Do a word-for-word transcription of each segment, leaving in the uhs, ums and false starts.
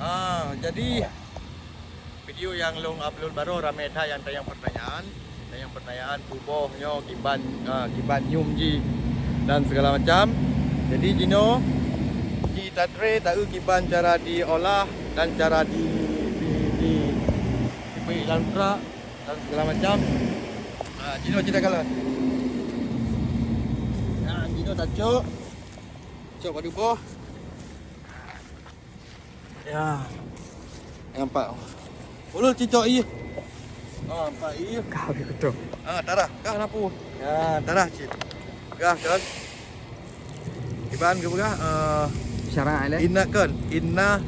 Ah, jadi video nyang lôn upload baroe ramé that nyang tanyong pertanyaan. Tanyong pertanyaan tuboh nyoe kiban, ah, kiban nyum jih dan segala macam. Jadi jinoe kita try tahu kiban cara diolah dan cara di, di, di, diberi dalam truk dan segala macam. Ah, jinoe kita kalon. Nah, jinoe tacok. Cok bak tuboh. Ya. Nampak. Ulul cicok ié. Ha, nampak ié. Kau betul. Ha, tarah. Kah napu. Ya, tarah cit. Gah kan. Iban ke peugah? Eh, Syarat, eh? Inna kan. Inna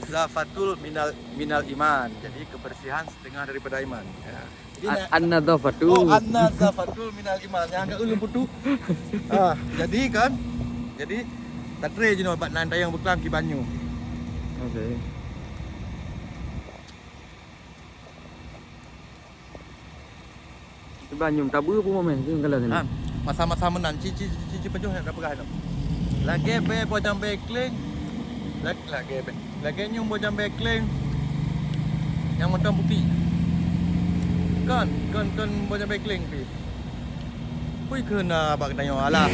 zafatul minal, minal iman. Jadi kebersihan setengah daripada iman. Ya. Jadi An-, nak an-nadhafatu. Oh, an-nadhafatu minal iman. Nyang agak ulun putu. Ah, jadi kan? Jadi, tatre jinoe bak nan tayang beuklang kiban nyoe. Okey. Kiban nyoe tabu pun mameh, tu kalau sini. Ha, masa-masa meunan, ci, ci, ci, ci pajoh nak peugah tu. Lagèe bèe bojang bèe kléng. Lag-, lagèe bèe. Lagèe nyoe bojang bèe kléng nyang mantong putéh. Kon, kon, kon bojang bèe kléng pih. Pui keuh na bak geutanyoe alah.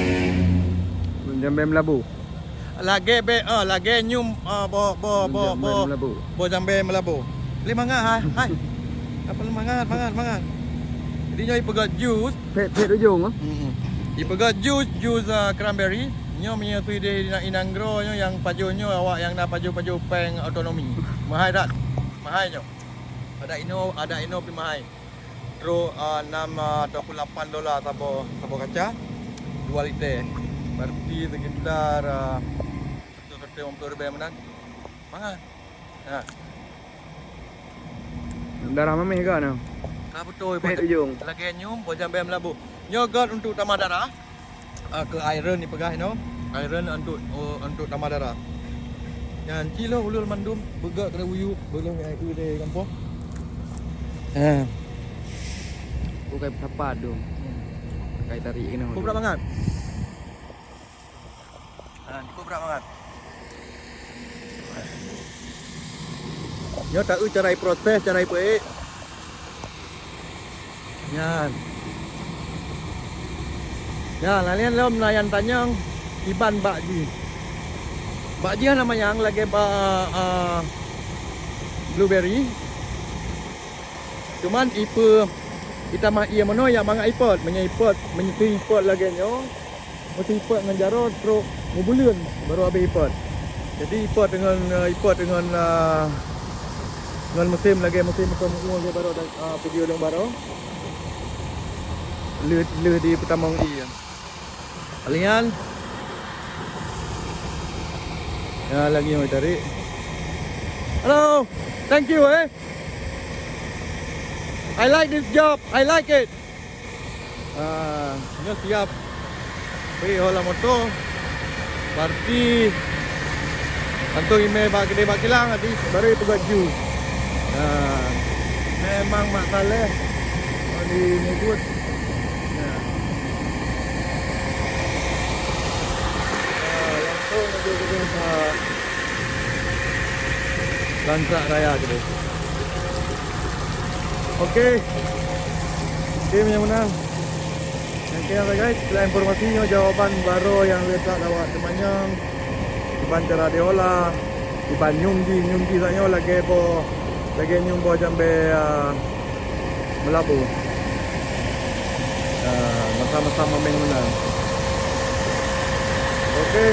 Bojang bèe meulabu. Lagèe bèe, ah, lagèe nyoe, ah, bo, bo, bo, bojang bèe meulabu. Bojang bèe meulabu. Lé mangat hai, hai. Apa lé mangat, mangat, mangat. Jadi nyoe ipeugöt jus. Phet, phet ujong, ah. Hmm. Ipeugöt jus, jus, ah, cranberry. Nyoe meunyoe su ideh inang, inang groe nyoe nyang pajoh nyoe awak nyang na pajoh-pajoh péng otonomi. Meuhai that. Meuhai nyoe. Adak inoe, adak inoe pih meuhai. Trok, ah, enam, ah, ataupun lapan dolar saboh, saboh kaca. Dua liter. Berarti sekitar, ah, seratus, seratus lima puluh ribèe meunan. Mangat. Ha. Darah mameh ka na. Ka beutôi. Pet ujong. Lagèe nyoe bojang bèe meulabu. Nyoe göt untuk tamah darah. Ah, keu iron ni peugah inoe. Iron untuk, oh, untuk tamah darah. Nyan ci lôn ulôn mandum beugöt keu buyu, beuleuh ngon ié dari gampông. Ha. Bukai sapat tu. Kai tarik kena. Kok berat bangat? Ha, cukup berat banget. Nyoe taeu cara iproses, cara ipeuék. Nyan. Nyan, laén lom na nyang tanyong iban bak jih. Bak jih hana manyang lagèe bak, ah, blueberry. Cuman ipe-, itamah ié meunoe nyang mangat ipot. Meunyoe ipot, meunyoe ipot lagèe nyoe, meusti ipot ngon jaroe trok meubuleuen baru abéh ipot. Jadi ipot deungon, eh, ipot deungon, eh, ngon musém lagèe musém keu muue lagèe baroe dan, eh, video lôn baroe. Lheueh, lheueh di peutamong ié. Kalian. Ya, lagi mau tarik. Hello. Thank you, eh. I like this job. I like it. Ah, nyoe siap. Bri hola moto. Berarti antu ime bak gede bak kilang, nanti baru itu baju. Ah, memang Mak Saleh di Mubut. Ya. Ah, langsung aja kita, ah, Lancak Raya gitu. Oke. Tim yang menang. Oke, guys, setelah informasi nyoe jawaban baru yang letak lawak teumanyong. Iban cara diolah, iban nyum jih, nyum jih saat nyoe lagèe boh, lagèe nyum boh jambé, ah, meulabu. Ah, masa-masa mameng menang. Oke.